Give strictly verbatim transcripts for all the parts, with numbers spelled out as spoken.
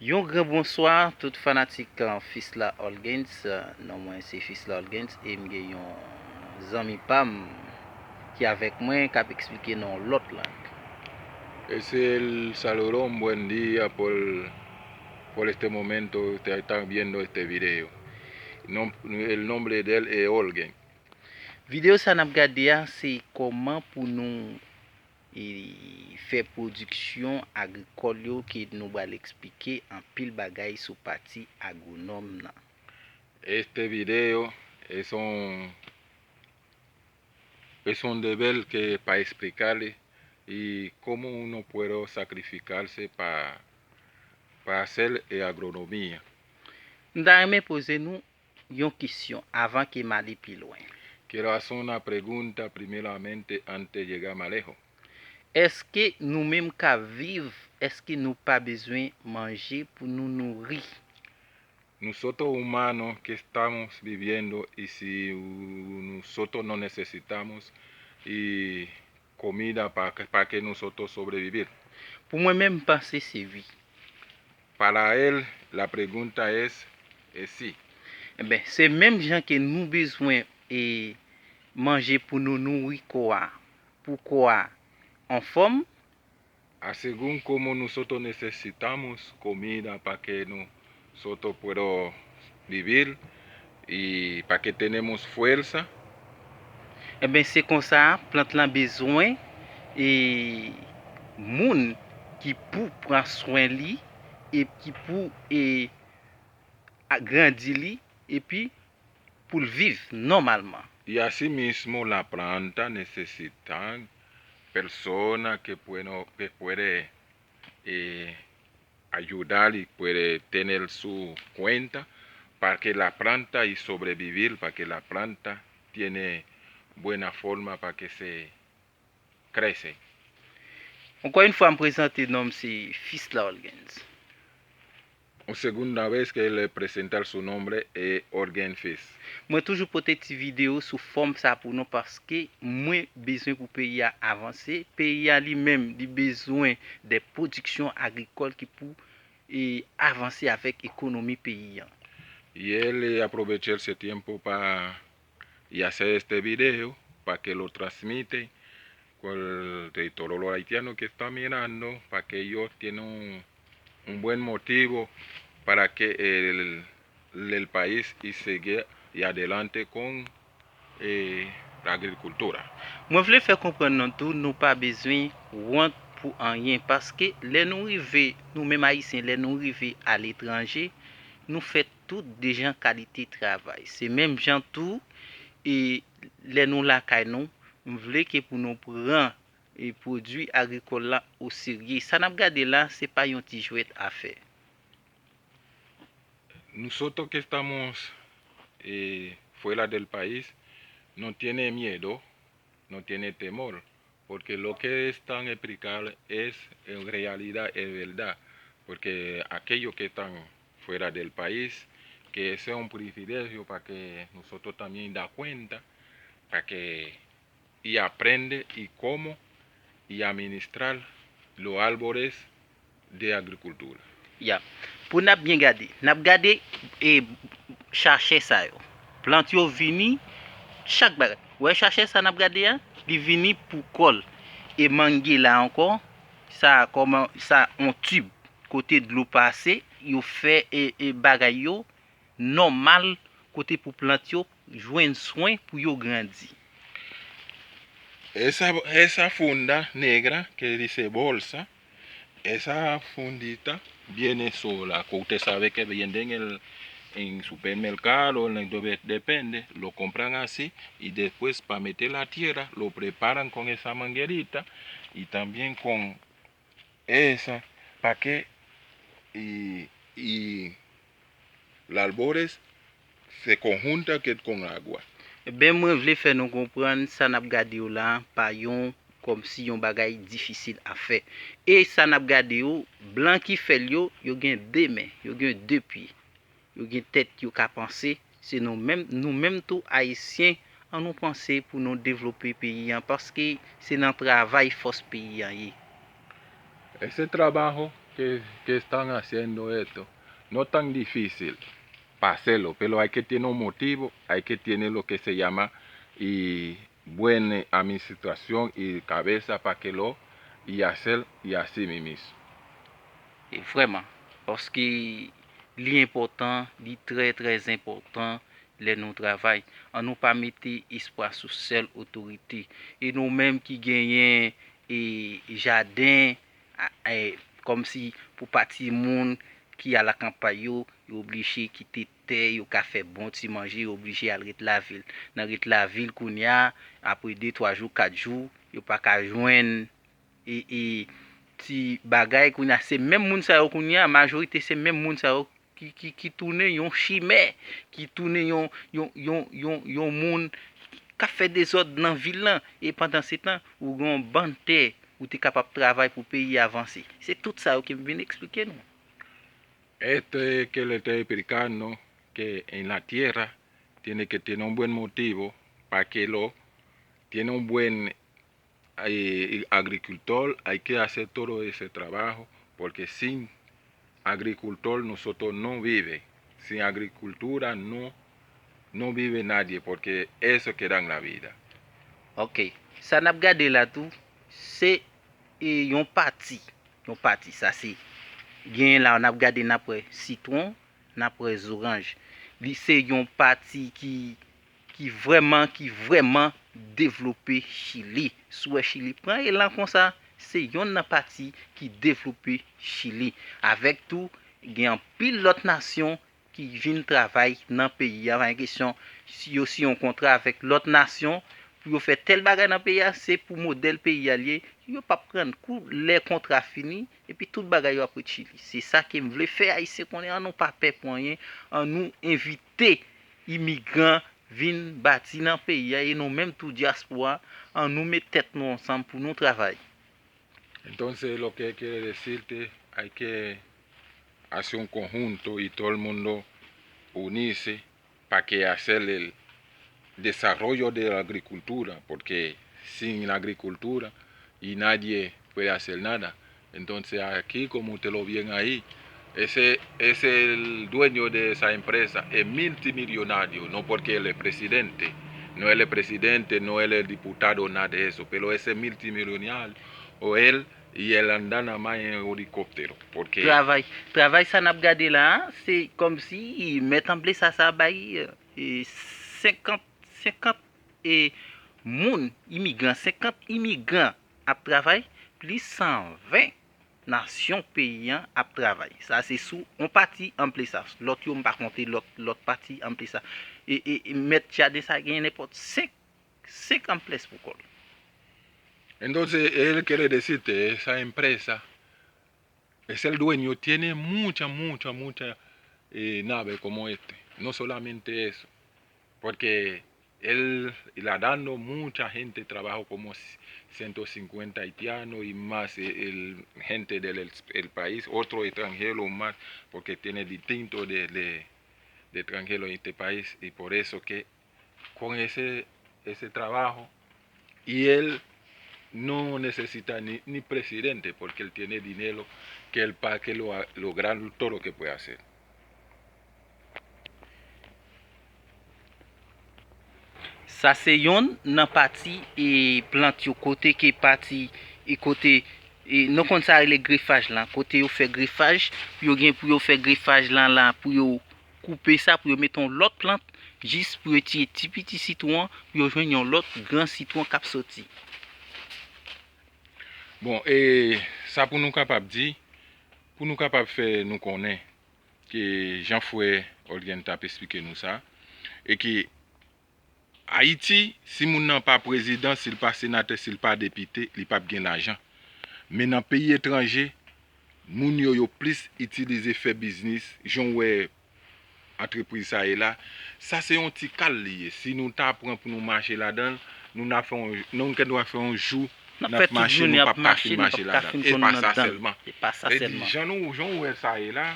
Yon gran bonswa tout fanatik, uh, Fisla Olgens. Uh, non mwen se Fisla Olgens e m gen yon zanmi pa m ki avèk mwen k ap eksplike nan yon lòt lang. Es el saludo, un buen día por, por este momento, está, está viendo este video. No, el nombre de él es Olgen. Videyo sa n ap gade a se kòman pou nou e, fè pwodiksyon agrikòl yo ke nou pral eksplike anpil bagay sou pati agwonòm nan. Este video es un, es un deber que para explicarle y cómo uno puede sacrificarse para pa hacer eh, agronomía. M ta renmen poze nou yon kesyon avan ke m ale pi lwen. Quiero hacer una pregunta primeramente antes de llegar más lejos. Èske nou menm k ap viv, èske nou pa bezwen manje pou nou nouri? Nosotros humanos que estamos viviendo y si nosotros no necesitamos y comida para que, para que nosotros sobrevivir. Pou mwen menm, m panse se wi. Para él, la pregunta es, es sí. Enben, se menm jan ke nou bezwen e manje pou nou nouri kò a, pou kò a anfòm. A según como nosotros necesitamos comida para que nosotros puedo vivir y para que tenemos fuerza. Enben, se konsa, plant lan bezwen e moun ki pou pran swen li e ki pou e grandi li epi pou l viv nòmalman. Y asimismo la planta necesita persona que puedo, que puede eh, ayudar y puede tener su cuenta para que la planta y sobrevivir, para que la planta tiene buena forma para que se crece. Encore une fois, m prezante non m se Fisla Olgens. Un segunda vez que le presentar su nombre es Orgen Fis. Mwen toujou pote ti videyo sou fòm sa pou nou paske mwen bezwen pou peyi a avanse. Peyi a li menm li bezwen de pwodiksyon agrikòl ki pou e avanse avèk ekonomi peyi an. Y él aprovechó ese tiempo para y hacer este video para que lo transmite con el, todos los haitianos que están mirando para que ellos tienen un, un buen motivo para que el, el país y sigue y adelante con eh, la agricultura. Mwen vle fè konprann nou tou nou pa bezwen wont pou anyen paske lè nou rive, nou menm ayisyen, lè nou rive aletranje, nou fè tout de jan kalite travay. Se menm jan tou e lè nou lakay nou, m vle ke pou nou pran e pwodui agrikòl la oserye. Sa n ap gade la, se pa yon ti jwèt afè. Nosotros que estamos eh, fuera del país no tiene miedo, no tiene temor, porque lo que están explicando es en realidad, es verdad, porque aquellos que están fuera del país, que ese es un privilegio para que nosotros también da cuenta, para que y aprende y cómo y administrar los árboles de agricultura. Ya. Pou n ap byen gade, n ap gade e chachè sa yo. Plant yo vini, chak bagay. Wè chachè sa n ap gade a, li vini pou kò l. E mange la ankò, sa kòman sa on tib kote dlo pase, yo fè e, e bagay yo nòmal kote pou plant yo jwenn swen pou yo grandi. Esa, esa funda negra que dice bolsa, esa fundita viene sola, que usted sabe que venden en el en supermercado, en donde depende, lo compran así y después para meter la tierra lo preparan con esa manguerita y también con esa para que y, y los árboles se conjuntan que con agua. Ebyen mwen vle fè nou konprann sa n ap gade yo la pa yon kòmsi yon bagay difisil a fè. E sa n ap gade yo, blan ki fè l yo, yo gen de men, yo gen de pye, yo gen tèt, yo ka panse. Se nou menm, nou menm tou ayisyen, an nou panse pou nou devlope peyi an paske se nan travay fòs peyi an ye. Ese trabajo que, que están haciendo esto no tan difícil para hacerlo, pero hay que tener un motivo, hay que tener lo que se llama y buena administración y cabeza para que lo y hacer y así mismo. E vrèman, paske li enpòtan, li trè trè enpòtan lè nou travay. Ann nou pa mete espwa sou sèl otorite. E nou menm ki genyen e jaden, a- e, kòmsi pou pati moun ki al akanpay yo, yo oblije kite tè, yo ka fè bon ti manje, yo oblije al ret lavil. Nan ret lavil kounye a, apre de, twa jou, kat jou, yo pa ka jwenn e, e ti bagay kounye a. Se menm moun sa yo kounye a, majorite se menm moun sa yo ki, ki, ki tounen yon chimè, ki tounen yon, yon, yon, yon, yon moun k ap fè dezòd nan vil lan. E pandan se tan, ou gen yon bann tè, ou te kapab travay pou peyi a vanse. Se tout sa yo ke m vin eksplike nou. Esto es que le estoy explicando que en la tierra tiene que tener un buen motivo para que lo tiene un buen eh, agricultor, hay que hacer todo ese trabajo, porque sin agricultor nosotros no vive, sin agricultura no, no vive nadie, porque eso que dan la vida. Ok, sa n ap gade la tou, se e, yon pati, yon pati, sa se, genyen la, n ap gade, n ap wè sitwon, n ap wè zoranj. Li se yon pati ki, ki vrèman, ki vrèman devlope Chili. Si w wè Chili pran elan konsa, se yonn nan pati ki devlope Chili. Avèk tou, gen anpil lòt nasyon ki vin travay nan peyi a, pa gen kesyon si yo siyen yon kontra avèk lòt nasyon pou yo fè tèl bagay nan peyi a, se pou modèl peyi a l ye, yo p ap rann kou lè kontra fini, epi tout bagay yo ap ret Chili. Se sa ke m vle fè Ayisyen konnen, ann nou pa pè pou anyen, ann nou envite imigran vin bati nan peyi a, e nou menm tou dyaspora, ann nou met tèt nou ansanm pou nou travay. Entonces, lo que quiere decirte, hay que hacer un conjunto y todo el mundo unirse para que hacer el desarrollo de la agricultura, porque sin la agricultura y nadie puede hacer nada. Entonces, aquí, como usted lo ven ahí, ese, ese el dueño de esa empresa es multimillonario, no porque él es presidente, no él es presidente, no él es diputado, nada de eso, pero ese multimillonario, o él y él anda nada más en helicóptero, porque... Travay, travay sa n ap gade la a, se kòmsi mèt anplesa sa bay e, senkant, senkant e, moun, imigran, senkant imigran ap travay, plis san ven nasyon peyi an ap travay. Sa se sou yon pati anplesa. Lòt yo, m pa konte lòt, lòt pati anplesa. E, e, e mèt jaden sa genyen nenpòt senk, senk anplès pou kò l. Entonces, él quiere decirte, esa empresa, es el dueño, tiene mucha, mucha, mucha eh, nave como este. No solamente eso, porque él le ha dando mucha gente trabajo como ciento cincuenta haitianos y más eh, el gente del el, el país, otro extranjero más, porque tiene distinto de, de, de extranjero en este país y por eso que con ese, ese trabajo y él no necesita ni, ni presidente porque él tiene dinero que él para que lo, lograr todo lo que puede hacer. Sa se yonn nan pati e plant yo kote ke pati e kote e nou konn sa rele grefaj lan, kote yo fè grefaj pou yo gen pou yo fè grefaj lan la pou yo koupe sa pou yo mete yon lòt plant jis pou yo tire ti piti sitwon pou yo jwenn yon lòt gran sitwon k ap soti. Bon, e sa pou nou kapab di, pou nou kapab fè nou konnen ke jan frè Olgen t ap esplike nou sa, e ke Ayiti, si moun nan pa prezidan, si l pa senatè, si l pa depite, li p ap gen lajan. Men nan peyi etranje, moun yo yo plis itilize fè biznis, jan w wè antrepriz sa ye la. Sa se yon ti kal li ye. Si nou ta pran pou nou mache ladan l, nou n a fè yon, nou gen dwa fè yon jou n ap mache, nou p ap ka fin mache ladan l. E pa sa sèlman. E pi jan nou, jan w wè sa ye la,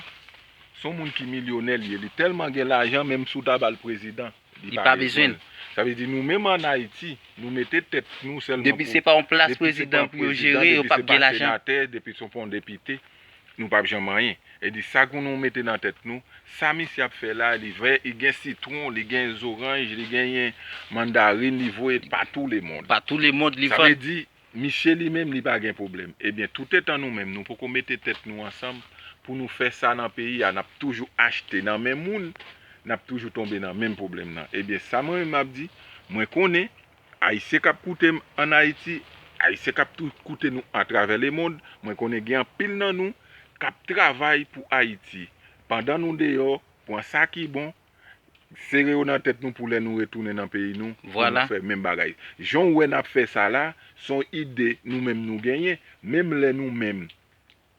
se yon moun ki milyonè li ye. Li tèlman gen lajan, menm si w ta ba l prezidan, li pa bezwen l. Sa vle di nou menm ann Ayiti, nou mete tèt nou sèlman pou... Depi se pa yon plas prezidan pou yo jere, yo p ap gen lajan. Depi se pa senatè, depi se pa yon depite, nou p ap janm anyen. E di sa ke nou mete nan tèt nou, sa misye ap fè la, li vè, li gen sitwon, li gen zoranj, li genyen mandarin, li voye pa tou lemonn. Pa tou lemonn, li Sa vle vann. Di, misye li menm, li pa gen pwoblèm. Ebyen, toutetan nou menm, nou poko mete tèt nou ansanm pou nou fè sa nan peyi a, n ap toujou achte nan men moun, n ap toujou tonbe nan menm pwoblèm nan. Ebyen, sa mwen menm m ap di, mwen konnen, Ayisyen k ap koute m ann Ayiti, Ayisyen k ap tou koute nou atravè lemonn, mwen konnen gen anpil nan nou k ap travay pou Ayiti. Pandan nou deyò, pran sa ki bon, sere yo nan tèt nou pou lè nou retounen nan peyi nou, pou Vwala. Nou fè menm bagay. Jan w wè n ap fè sa la, se yon ide nou menm nou genyen. Menm lè nou menm,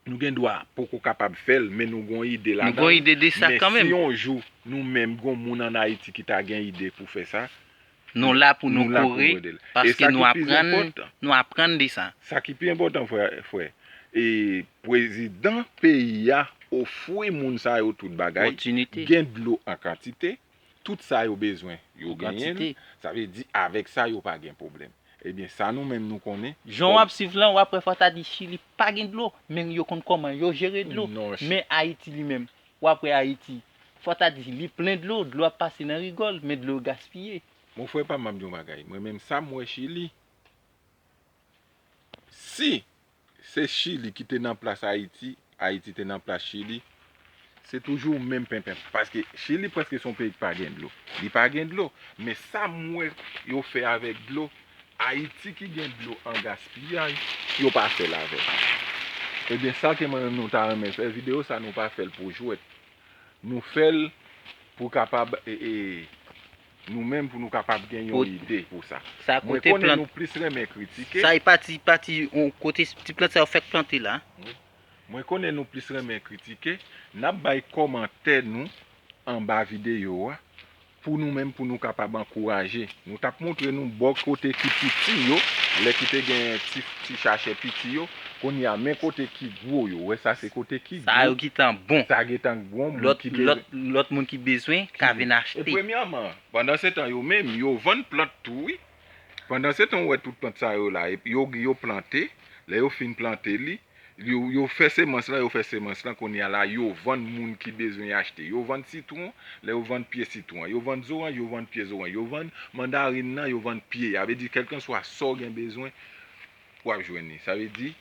nou gen dwa poko kapab fè l, men nou gon ide ladan l. Nou gon ide de sa kanmenm. Men si yon jou, nou menm, gon moun ann Ayiti ki ta gen ide pou fè sa, Nou la pou nou nou la pou kore, nou ede l. E paske sa nou ki pi aprann, enpòtan, nou aprann de sa. Sa ki pi enpòtan, frè, frè, e prezidan peyi a ofri moun sa yo tout bagay, Opòtinite. Gen dlo an kantite, tout sa yo bezwen, yo An genyen l. kantite. Sa vle di, avèk sa, yo pa gen pwoblèm. Ebyen, sa nou menm nou konnen. Jan w ap swiv lan, w ap wè fò ta di Chili pa gen dlo, men yo konn kòman yo jere dlo. Non, ch- Men Ayiti li menm, w ap wè Ayiti, fò ta di li plen dlo, dlo ap pase nan rigòl, men dlo gaspiye. Mon frè pa m ap di yon bagay. Mwen menm sa m wè Chili. Si se Chili ki te nan plas Ayiti, Ayiti te nan plas Chili, se toujou menm penpen. Paske Chili prèske se yon peyi ki pa gen dlo. Li pa gen dlo. Men sa m wè yo fè avèk dlo, Ayiti ki gen dlo an gaspiyay, yo pa fè l avè l. Ebyen, sa ke mwen menm nou ta renmen fè, videyo sa nou pa fè l pou jwèt. Nou fè l pou kapab, e, e, nou menm pou nou kapab gen yon ide pou sa. Sa kote plant. Mwen konnen nou plis renmen kritike. Sa e pati, pati yon kote ti plant sa yo fèk plante la. Mwen konnen nou plis renmen kritike. N ap bay kòmantè nou anba videyo a pou nou menm, pou nou kapab ankouraje. Nou t ap montre nou bò kote ki piti yo, lè ki te gen ti, ti chachè piti yo. Kounye a, men kote ki gwo yo. Wè sa, se kote ki gwo. Sa yo gentan bon. Sa gentan bon, moun ki bezwen. Lòt moun ki bezwen ka vin achte. E premyèman, pandan se tan yo menm, yo vann plant tou, wi. Pandan se tan, ou wè tout plant sa yo la, epi yo, yo plante, lè yo fin plante li, yo, yo fè semans lan, yo fè semans lan, kounye a la, yo vann moun ki bezwen achte. Yo vann sitwon, lè yo vann pye sitwon an. Yo vann zoranj, yo vann pye zoranj. Yo vann mandarin nan, yo vann pye. Sa vle di, kèlkanswa sa w gen bezwen, w ap jwenn li. Sa vle di,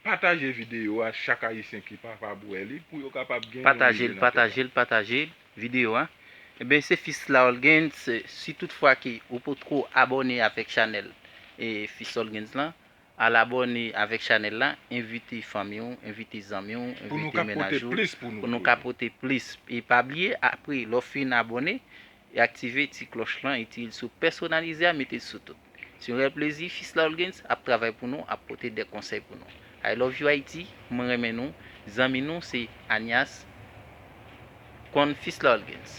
pataje videyo a, chak Ayisyen ki kapab wè li, pou yo kapab gen yon ide nan tèt yo. Pataje l, pataje l, pataje l, videyo a. Ebyen, se Fils Laolgens, si tout fwa ke ou potko abòne avèk chanèl e Fils Laolgens lan, al abòne avèk chanèl la, envite fanmi w, envite zanmi w, envite mennaj ou, pou nou ka pote plis. E pa bliye, apre, lè w fin abòne, e aktive ti klòch lan, itil sou pèsonalize a, mete l sou tout. Se yon rèl plezi, Fils Laolgens ap travay pou nou, ap pote de konsèy pou nou. I love you Haiti, mwen renmen nou, zanmi nou se Anias, konn Fils Laolgens.